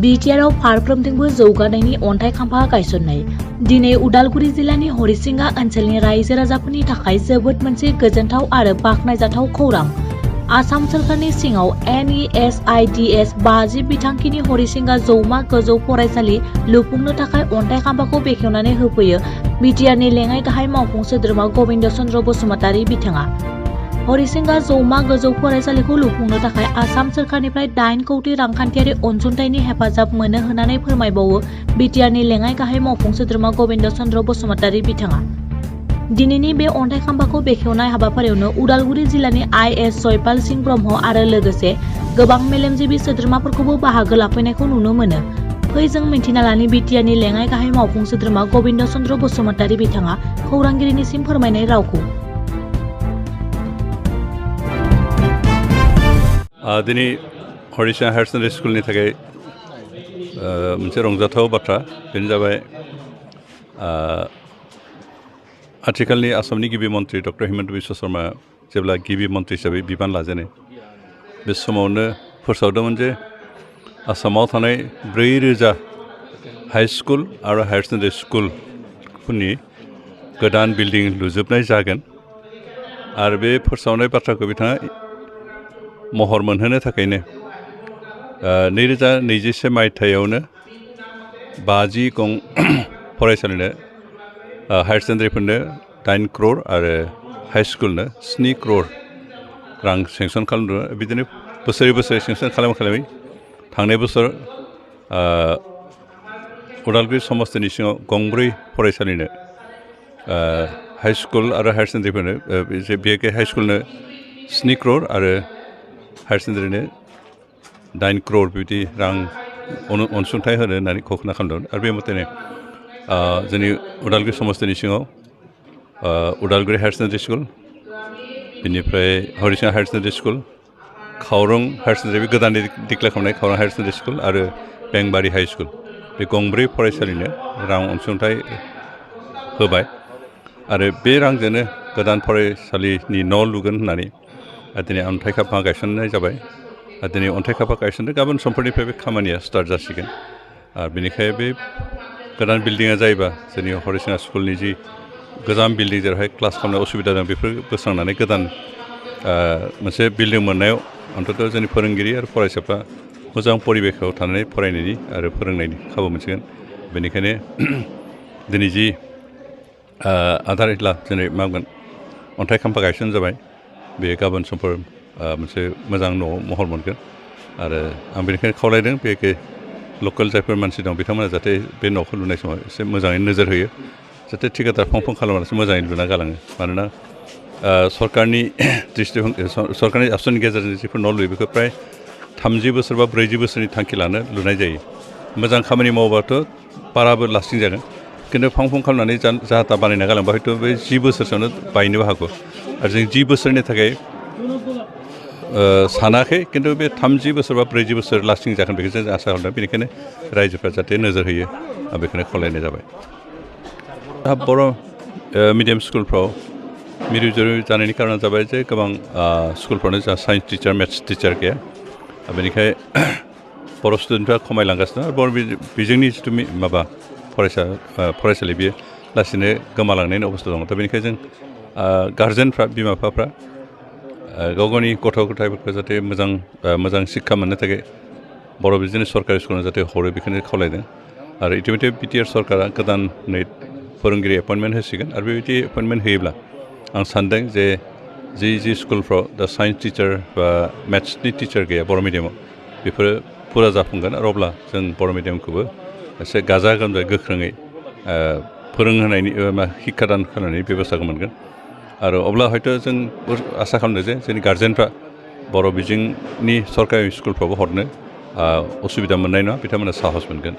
बिटिआरआव फारफ्रोमथिंबो जौगानायनि अन्थाइ खाम्फा गायसननाय। दिनै उदालगुरि जिल्लानि हरिसिंगा ओनसोलनि रायजो राजाफोरनि थाखाय जोबोद मोनसे गोजोनथाव आरो बाखनायजाथाव खौरां। आसाम सोरखारनि सिङाव NESIDS 50 बिथांखिनि हरिसिंगा जौमा गोजौ फरायसालि लुफुंनो थाखाय अन्थाइ खाम्फाखौ बेखेवनानै होफैयो बिटिआरनि लेङाइ गाहाय मावफुं सोद्रोमा गबिन्द चन्द्र बसुमतारी बिथाङा। हरिसिंगा जौमा गोजौ फरायसालिखौ लुफुंनो थाखाय आसाम सोरखारनिफ्राय 8 कौटि रांखान्थियारि अनसुंथाइनि हेफाजाब मोनो होननानै फोरमायबावो बिटिआरनि लेङाइ गाहाय मावफुं सोद्रोमा गबिन्द चन्द्र बसुमतारी बिथाङा। दिनैनि बे अन्थाइ खाम्फाखौ बेखेवनाय हाबाफारियावनो उदालगुरि जिल्लानि IS जयपाल सिंह ब्रह्म आरो लोगोसे गोबां मेलेमजिबि सोद्रोमाफोरखौबो बाहागो लाफैनायखौ नुनो मोनो। फै जों मिन्थिना लानि बिटिआरनि लेङाइ गाहाय मावफुं सोद्रोमा गबिन्द चन्द्र बसुमतारी बिथाङा खौरांगिरिनिसिम फोरमायनाय रावखौ। दिनै हरिसिंगा हायार सेकेन्डारि स्कुलनि थाखाय मोनसे रंजाथाव बाथ्रा बेनो जाबाय आथिखालनि आसामनि गिबि मन्त्रि डक्टर हिमन्त बिश्व शर्मा जेब्ला गिबि मन्त्रि हिसाबै बिबान लाजेनो बे समावनो फोसावदोंमोन जे आसामाव थानाय 4000 हाई स्कुल आरो हायार सेकेन्डारि स्कुलफोरनि गोदान बिल्डिं लुजोबनाय जागोन आरो बे फोसावनाय बाथ्राखौ बिथाङा महर मोनहोनो थाखायनो 2021 मायथाइयावनो 50 गं फरायसालिनो हायार सेकेन्डारिफोरनो 8 crore आरो हाई स्कुलनो 7 crore रां सेंसन खालामदों। बिदिनो बोसोरै बोसोरै सेंसन खालामै थांनाय बोसोर उदालगुरि समस्तिनि सिङाव गंब्रै फरायसालिनो हाई स्कुल आरो हायार सेकेन्डारिफोरनो बे हाई स्कुलनो 7 crore आरो हायार सेकेन्डारिनो 8 crore बिदि रां अनसुंथाइ होनो होननानै घोषणा खालामदों। आरो बे मथेनो जोंनि उदालगुरि समस्तिनि सिङाव उदालगुरि हायार सेकेन्डारि स्कुल, बेनिफ्राय हरिसिंगा हायार सेकेन्डारि स्कुल, खावरं हायार सेकेन्डारि गोदानै डिक्लेयार खालामनाय खावरं हायार सेकेन्डारि स्कुल आरो बेंबारि हाई स्कुल बे गंब्रै फरायसालिनो रां अनसुंथाइ होबाय आरो बे रांजोंनो गोदान फरायसालिनि न' लुगोन होननानै दिनै अन्थाइ खाम्फा गायसननाय जाबाय। दिनै अन्थाइ खाम्फा गायसनदों, गाबोन समफोरनिफ्राय बे खामानिया स्टार्ट जासिगोन। आरो बेनिखायनो बे गोदान बिल्डिङा जायोबा जोंनि हरिसिंगा स्कुलनि जि गोजाम बिल्डिं जेरावहाय क्लास खालामनाय असुबिदा दं बेफोर बोस्रांनानै गोदान मोनसे बिल्डिं मोननायाव अन्ततः जोंनि फोरोंगिरि आरो फरायसाफ्रा मोजां परिबेखाव थानानै फरायनायनि आरो फोरोंनायनि खाबु मोनसिगोन। बेनिखायनो दिनै जि आधारहिला दिनै मा बुंगोन अन्थाइ खाम्फा गायसन जाबाय, बे गाबोन समफोर मोनसे मोजां न'आव महर मोनगोन। आरो आं बेनिखायनो खावलायदों बे लकेल जायफोर मानसि दं बिथांमोना जाहाथे बे न'खौ लुनाय समाव एसे मोजाङै नोजोर होयो, जाहाथे थिकादार फं खालामनानैसो मोजाङै लुना गालाङो। मानोना सरकारनि सरकारनि आसुनि गेजेरजों जिफोर न' लुयो बेखौ प्राय 30 बोसोर बा 40 बोसोरनि थांखि लानो लुनाय जायो। मोजां खामानि मावबाथ' बाराबो लास्टिं जागोन, खिन्थु फं खालामनानै जाहाथा बानायना गालांबा हयथ' बे 10 बोसोरसोआवनो बायनोबो हागौ। आरो जों 10 बोसोरनि थाखाय सानाखै, खिन्थु बे 30 बोसोर बा 40 बोसोर लास्टिं जागोन बेखौ जों आसा खालामदों। बेनिखायनो रायजोफ्रा जाहाथे नोजोर होयो आं बेखौनो खावलायनाय जाबाय। बर' मिडियाम स्कुलफ्राव मिरु जिरु जानायनि कारना जाबाय जे गोबां स्कुलफ्रावनो जोंहा साइन्स टिचार मेथ्स टिचार गैया। बेनिखाय बर' स्टुडेन्टफ्रा खमायलांगासिनो आरो बर' बिजोंनि जिथु माबा फरायसालि बेयो लासैनो गोमालांनायनि अबस्था दङ। दा बेनिखायनो जों गारजेनफ्रा बिमा बिफाफ्रा गाव गावनि गथ' गथायफोरखौ जाहाथे मोजां शिक्षा मोननो थाखाय बर' बिजोंनि सरकारि स्कुलाव जाहाथे हरो बेखौनो खावलायदों। आरो इतिमধ্যে बिटिआर सरकारा गोदानै फोरोंगिरि एपइन्टमेन्ट होसिगोन। आरो बेबायदि एपइन्टमेन्ट होयोब्ला आं सानदों जे जि स्कुलफ्राव दा साइन्स टिचार बा मेथ्सनि टिचार गैया बर' मिडियामाव, बेफोरो फुरा जाफुंगोन। आरो अब्ला जों बर' मिडियामखौबो एसे गाजा गोमजायै गोख्रोङै फोरोंहोनायनि शिक्षादान खालामनायनि बेबस्थाखौ मोनगोन। आरो अब्ला हयथ' जों आसा खालामदों जे जोंनि गार्जेनफ्रा बर' बिजोंनि सरकारि स्कुलफ्रावबो हरनो असुबिदा मोननाय नङा, बिथांमोना साहस मोनगोन।